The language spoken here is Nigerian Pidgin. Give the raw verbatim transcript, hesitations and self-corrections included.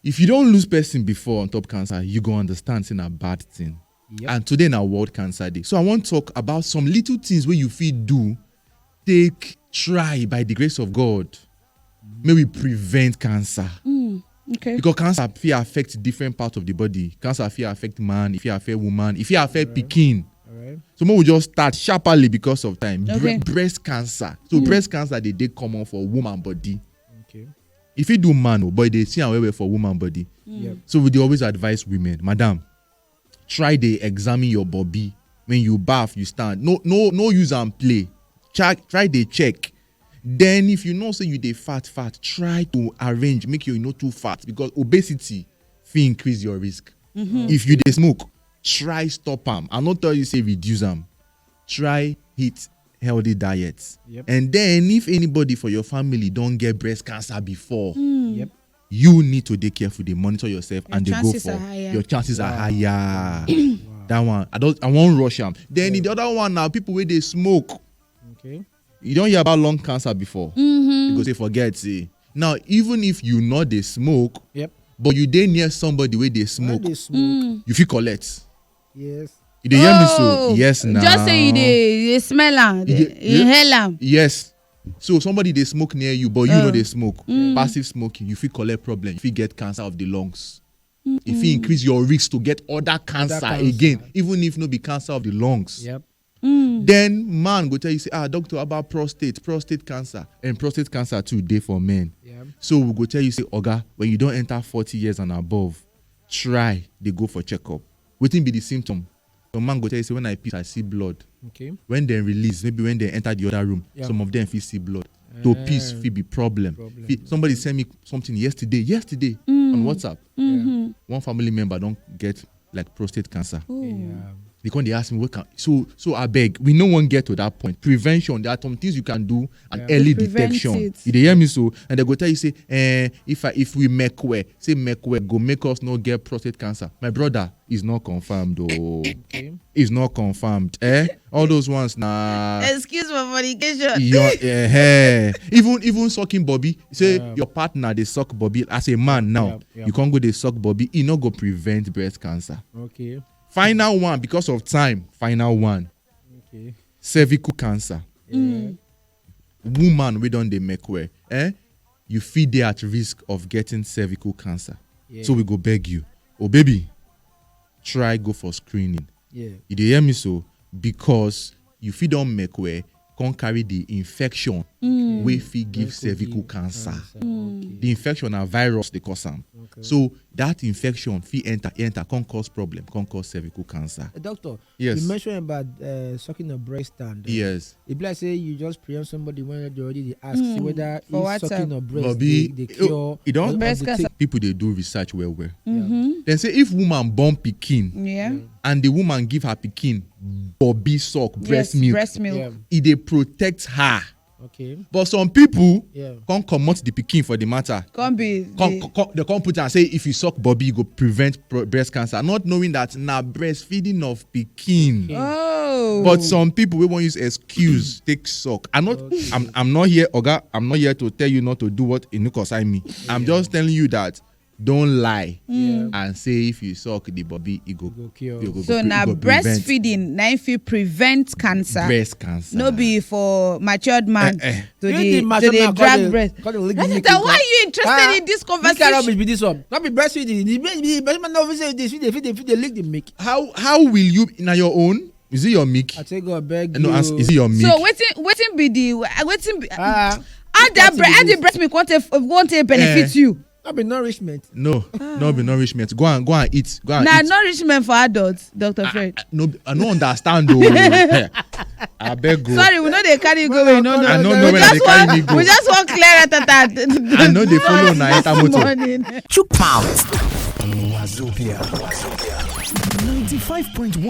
If you don't lose person before on top cancer, you go understand say na bad thing. Yep. And today na World Cancer Day. So I wan talk about some little things wey you fit do, take try by the grace of God, may we prevent cancer. Mm, okay. Because cancer fit affect different parts of the body. Cancer fit affect man, if fit affect woman, if fit affect pikin. All right. So make we just start sharply because of time. Bre- Okay. breast cancer. So breast cancer dey dey common for woman body. Okay. If you do man, oh, but they see am well well for woman body. Yep. So we dey always advise women, madam, try dey examine your body. When you baff, you stand. No, no, no use am play. Try, try dey check. Then if you know say you dey fat, fat, try to arrange, make you no too fat, because obesity fit increase your risk. If you dey smoke, try stop am. I no tell you say reduce am. Try eat healthy diet. Yep. And then if anybody for your family don get breast cancer before, Yep. you need to dey careful, dey monitor yourself Your and dey go chances for are higher. Your chances are higher. That one, I don't, I won't rush am. Then the other one now, people wey dey smoke, Okay. you don hear about lung cancer before? You go say forget, see. Now, even if you no dey smoke, Yep. but you dey near somebody wey dey When smoke, they smoke. you fit collect. Yes. You dey hear me so? Oh, Yes, now. Just say you dey you dey smell am, You dey dey- you- inhale am. Yes. So somebody dey smoke near you, but you no Oh. dey smoke. Passive smoking, you fit collect problem. You fit get cancer of the lungs. If you increase your risk to get other cancer, cancer. Again, even if no be cancer of the lungs. Yep. Then man go tell you say, ah, doctor, about prostate, prostate cancer, and prostate cancer too dey for men. Yep. So we go tell you say, oga, when you don enter forty years and above, try dey go for checkup. Wetin be the symptom? Some man go tell you say, when I piss, I see blood. Okay. When dem release, maybe when dem enter the other room, Yeah. some of them fit see blood. To piss fit be problem. Problem. Fit- somebody send me something yesterday, yesterday on WhatsApp. One family member don get like prostate cancer. Yeah. They come dey ask me, what can, so so I beg, we no wan get to that point. Prevention, there are some things you can do and Yeah. early Prevent detection. It. You dey hear me so? And they go tell you say, eh, if I, if we make well, say make well go make us no get prostate cancer. My brother, is not confirmed, oh. Okay. Is not confirmed, eh? All those ones na Excuse for fornication. your eh, eh. Even even sucking bobby. Say Yeah. Your partner dey suck bobby as a man now. Yeah, yeah. You can't go dey suck bobby. E no go prevent breast cancer. Okay. Final one, because of time. Final one. Okay. Cervical cancer. Yeah. Woman wey don dey make well, eh? You fit dey at risk of getting cervical cancer. Yeah. So we go beg you, oh baby, try go for screening. Yeah. You dey hear me so? Because you fit don make well, come carry the infection wey fit give Wey fit cervical give cancer. Okay. The infection na virus dey cause am. Okay. So that infection fit enter, enter, come cause problem, come cause cervical cancer. Uh, doctor, Yes. You mentioned about uh, sucking a breast and uh, Yes. If like say you just preempt somebody when they already dey ask Mm, whether for is WhatsApp. sucking a breast Bobby, dey, dey oh, cure you don't or Breast dey cancer. take- People dey do research well well. Mm-hmm. Then say if woman born pikin Yeah. and the woman give her pikin bobby suck breast Yes, milk, breast milk. Yeah. E dey protect her. Okay. But some people Yeah. come comot the pikin for the matter. Come be Come, the- come, they come put and say if you suck bobby, you go prevent pro- breast cancer, not knowing that na breastfeeding of pikin. Oh. But some people wey wan use excuse take suck. I not, I'm, I'm not here, oga. I'm not here to tell you not to do what e no concern me. I'm just telling you that don't lie Yeah. and say if you suck the bobby, e go, Go cure. e go, So e na go prevent breastfeeding na im fit prevent cancer. Breast cancer. No be for matured man Eh, eh. to You dey the to matured dey man, drag come dey- breast. come dey lick That's the it. milk. Why are you interested Ah, in this Which kind conversation? Rubbish be this one? Not be breastfeeding. The breast, the breast man no fit say this. Fit dey, fit dey, fit dey lick the milk. How, how will you, na your own? Is it your milk? I take God beg No, you. As, is it your milk? So wetin wetin be the wetin be Ah, how that wetin bre- be how the this? Breast milk come take come take benefit Eh. You? Not be nourishment. No, no be nourishment. Go and, go and eat. Go and Na eat. Nourishment for adults, Doctor I, Fred. I, no, I no understand though. I beg go. Sorry, we no dey carry you go where you no I I know. no no know We where I just dey carry wan me go. we just wan clear it at I no dey follow na enter motor. Morning. Chook mouth. Wazobia. Ninety-five point one